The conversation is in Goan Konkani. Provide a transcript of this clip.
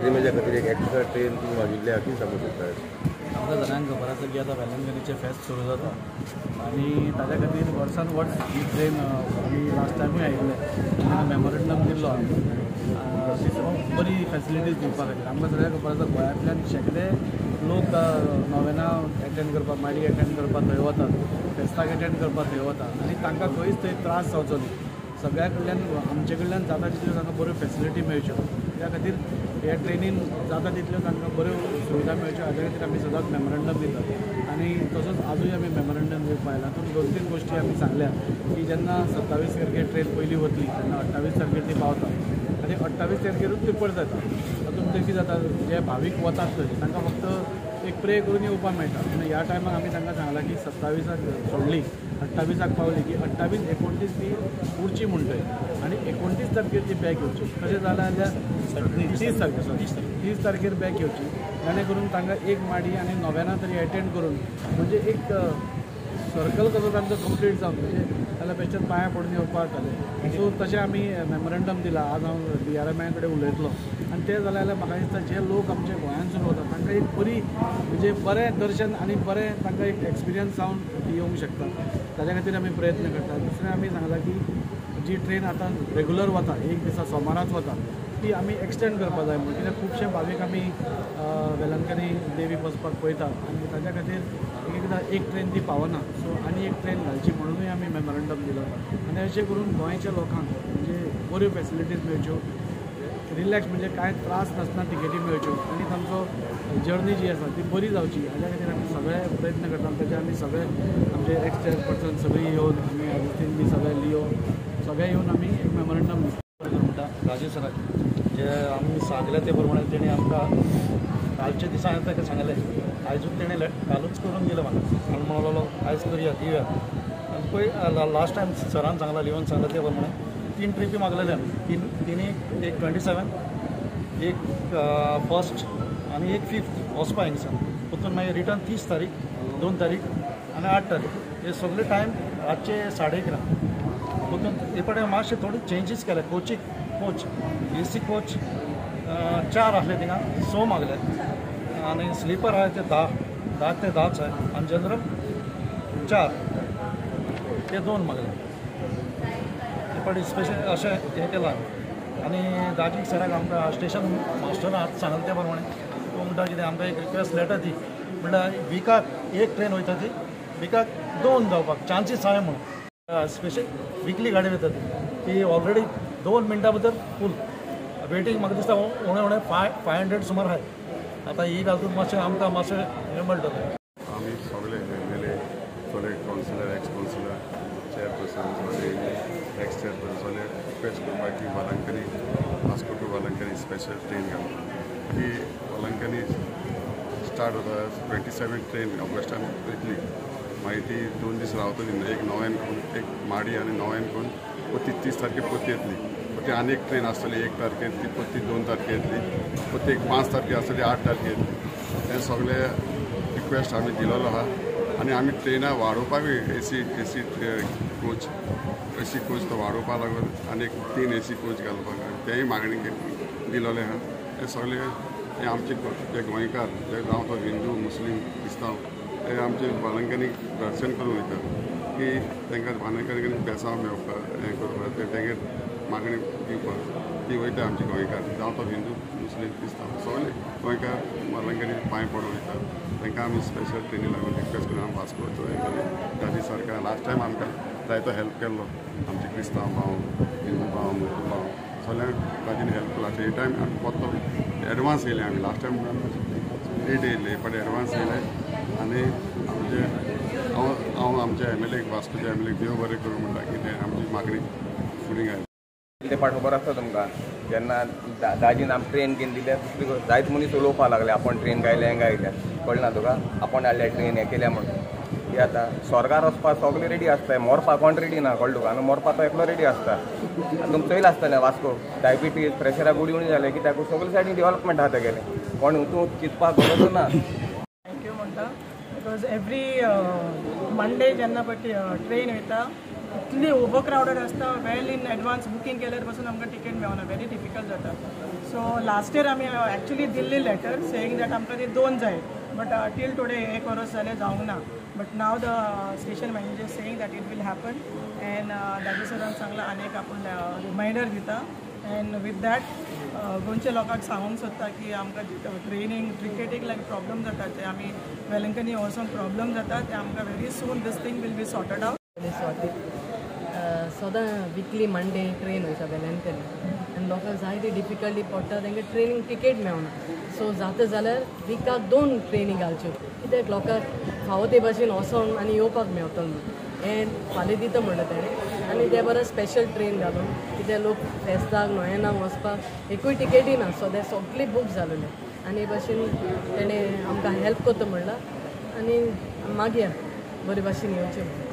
पिलग्रिमेजा खातीर एक एक्स्ट्रा ट्रेन तुमी मागिल्ली आहा, कितें सांगूं शकता? आमकां सगळ्यांक खबर आसा की आतां वेलंकनीचें फेस्त सुरू जाता आनी ताच्या खातीर वर्सान वर्स ही ट्रेन आमी लास्ट टायमूय आयिल्ले तेन्ना मेमोरेंडम दिल्लो आमी बरी फेसिलिटीज दिवपा खातीर. आमकां सगळ्यांक खबर आसा गोंयांतल्यान शेंकडे लोक नोवेना एटेंड करपाक, माडी एटेंड करपाक थंय वतात, फेस्ताक एटेंड करपाक थंय वतात आनी तांकां खंयच थंय त्रास जावचो न्ही. सगळ्या कडल्यान आमचे कडल्यान जाता तितल्यो तांकां बऱ्यो फेसिलिटी मेळच्यो त्या खातीर ह्या ट्रेनीन जाता तितल्यो तांकां बऱ्यो सुविधा मेळच्यो हाज्या खातीर आमी सदांच मेमोरंडम दितात आनी तसोच आजूय आमी मेमोरंडम दिवपाक आयला. तातूंत 2-3 गोश्टी आमी सांगल्या की जेन्ना 27 तारखेर ट्रेन पयली वतली तेन्ना 28 तारखेर ती पावता आनी 28 तारखेरूच ती परत येता. तातूंत कितें जाता, जे भावीक वतात थंय तांकां फक्त एक प्रे करून येवपाक मेळटा. पूण ह्या टायमाक आमी तांकां सांगलां की 27 सोडली, 28 पावली की 28, 29 ती उरची म्हणटय आनी 29 तारखेर ती बॅक येवची. तशें जालें जाल्यार 30 तारखेर, सॉरी 30 तारखेर बॅक येवची, जाणे करून तांकां एक माडी आनी नोवेना तरी एटेंड करून म्हणजे एक सर्कल कसो तांचो कंप्लीट जावन म्हणजे जाल्यार बेश्टेच पांयां पडून येवपाक जातालें. सो तशें आमी मेमोरंडम दिलां. आज हांव DRMI कडेन उलयतलो आनी तें जालें जाल्यार म्हाका दिसता जे लोक आमचे गोंयांतसून वतात तांकां एक बरी म्हणजे बरें दर्शन आनी बरें तांकां एक एक्सपिरियन्स जावन येवंक शकता, ताच्या खातीर आमी प्रयत्न करता. दुसरें आमी सांगलां की जी ट्रेन आतां रेगुलर वता, एक दिसा सोमाराच वता, ती आमी एक्सटेंड करपाक जाय म्हणून, कित्याक खुबशे भावीक आमी वेलंकनी देवीक वचपाक पळयतात आनी ताच्या खातीर एक एकदां एक ट्रेन ती पावना. सो आनी एक ट्रेन घालची म्हणुनूय आमी मेमोरंडम दिलो आनी अशें करून गोंयच्या लोकांक म्हणजे बऱ्यो फेसिलिटीज मेळच्यो, रिलॅक्स म्हणजे कांय त्रास नासतना टिकेटी मेळच्यो आनी तांचो जर्नी जी आसा ती बरी जावची हाज्या खातीर आमी सगळे प्रयत्न करता. ताचे आमी सगळे आमचे एक्स चेअरपर्सन सगळीं येवन आमी आगुस्तीन बी सगळे लियो सगळे येवन आमी एक मेमोरंडम म्हणटा. राजेश सराक जे आमी सांगले ते प्रमाणे तेणी आमकां कालच्या दिसा हांवें ताका सांगलें, आयजूच तेणें कालूच करून दिलें म्हाका आनी म्हणलो आयज करुया दिवया. आनी पळय लास्ट टायम सरान सांगला, लिवन सांगला ते प्रमाणे 3 ट्रिपी मागलेले आमी, तिनी एक 27, एक फर्स्ट आनी एक 5th वचपा हिंगसान, परतून मागीर रिटर्न 30 तारीख, 2 तारीख आनी 8 तारीख, हे सगळे टायम रातचे 11:30. परतून हे पडे मातशे थोडे चेंजीस केले. कोचीक कोच AC coach 4 आसले थिंगा, 6 मागले आनी स्लिपर आहा ते 10 ते 10 आहाय आनी जनरल 4 ते 2 मागले. ते पाटी स्पेशल अशें हें केलां. आनी दाजीक सराक आमकां स्टेशन मास्टरान आज सांगलें ते प्रमाणे तो म्हणटा कितें आमकां एक रिक्वेस्ट लेटर दी, म्हणल्यार विकाक एक ट्रेन वयता ती विकाक 2 जावपाक चान्सीस आहाय म्हणून. स्पेशल विकली गाडी वयता ती ऑलरेडी 2 मिनटां भितर फूल वेटींग म्हाका दिसता उणें उणें 500 सुमार आहाय. आतां ही घालतून मातशें आमकां मातशें हें मेळटलें. आमी सगळे MLA, सगळे कावन्सिलर, एक्स कावन्सिलर, चेअरपर्सन, सगळे एक्स चेअरपर्सन सगळे रिक्वेस्ट करपाक की Velankanni Vasco to Velankanni special train घालता की वेलंकनी स्टार्ट जाता 27 ट्रेन ऑगस्टान वयतली, मागीर ती 2 दीस रावतली, एक नोव्यान करून एक माडी आनी नोव्यान करून परती 30 तारखेर परती येतली, परती आनी एक ट्रेन आसतली 1 तारखेर, ती परती 2 तारखेर येतली, परती एक 5 तारखेर आसतली, 8 तारखेर येतली. हें सगळें रिक्वेस्ट आमी दिलेलो आहा आनी आमी ट्रेनां वाडोवपाकूय AC coach, AC coach तो वाडोवपाक लागून आनी एक 3 AC coach घालपाक तेंय मागणी दिलेलें आहा. हें सगळें हे आमचे जे गोंयकार जे जावं तो हिंदू मुस्लीम क्रिस्तांव हे आमचे वेलंकनीक दर्शन करूंक वयता की तांकां वेलंकनीक बेसांव मेळपाक हें करपाक तेंगेर मागणी दिवपाक ती वयता आमचे गोंयकार जावं तो हिंदू मुस्लीम क्रिस्तांव सगळे गोंयकार वेलंकनी पांय पडून वयता. तांकां आमी स्पेशल ट्रेनी लागून रिक्वेस्ट करून आमी वास्कोचो हें केलें. ताजी सरकार लास्ट टायम आमकां जायतो हेल्प केल्लो, आमचे क्रिस्तांव भाव, हिंदू भाव, मुस्लीम भाव सगळ्यांक ताजेन हेल्प केला. हे टायम आमी परतो एडवान्स येयले, आमी लास्ट टायम लेट येयले पण एडवान्स येयले आनी आमचे हांव हांव आमच्या MLA वास्कोच्या MLA देव बरें करूं म्हणटा की तें आमची मागणी फुडें घाली. ते पाट खबर आसता तुमकां जेन्ना दाजीन आम ट्रेन घेवन दिल्या दुसरी जायत मनीस उलोवपाक लागले आपण ट्रेन गायल्या हें गायल्या, कळना तुका आपण हाडल्या ट्रेन हें केल्या म्हणून. की आतां स्वर्गार वचपाक सगळे रेडी आसता, मरपाक कोण रेडी ना, कळ्ळें तुका? आनी मरपाक तो एकलो रेडी आसता. आनी तुमकां चोयलां आसतलें वास्को डायबिटीज प्रेशराक गुडी उणी जालें कित्याक सगळे सायडीन डेवलपमेंट आसा तेगेलें, कोण तूं चिंतपाक गरज ना. Thank you म्हणटा because every Monday जेन्ना पळय ट्रेन वयता इतली ओवर क्रावडेड आसता. वेल इन एडवान्स बुकींग केल्यार पासून आमकां टिकेट मेळना, व्हेरी डिफिकल्ट जाता. सो लास्ट इयर आमी actually Delhi letter saying that आमकां ती दोन जाय, बट टील टुडे एक वरस जालें जावंक ना. But now the station manager saying that it will happen and Rajesh सरान सांगलां आनी एक आपूण रिमायंडर दिता. एंड विथ that गोंयच्या लोकांक सांगूंक सोदता की आमकां ट्रेनींग टिकेटीक लागून प्रॉब्लम जाता, ते आमी वेलंकनी वचोंक प्रॉब्लम जाता, ते आमकां very soon this thing will be sorted out. Swati सदां विकली मंडे ट्रेन वयता वेलंकनी आनी लोकांक जायती डिफिकल्टी पडटा, तांकां ट्रेनींग टिकेट मेळना. सो जाता जाल्यार विकाक 2 ट्रेनी घालच्यो, कित्याक लोकांक फावो ते भाशेन वचोन आनी येवपाक मेवतलो न्हू. हें फाल्यां दिता म्हणलें तेणें आनी ते बरें स्पेशल ट्रेन घालून, कित्याक लोक फेस्ताक नोयेनाक वचपाक एकूय टिकेटी ना, सो सगळी बूक जालेले आनी हे भाशेन तेणें आमकां हेल्प करता म्हणलां आनी मागया बरे भाशेन येवचें.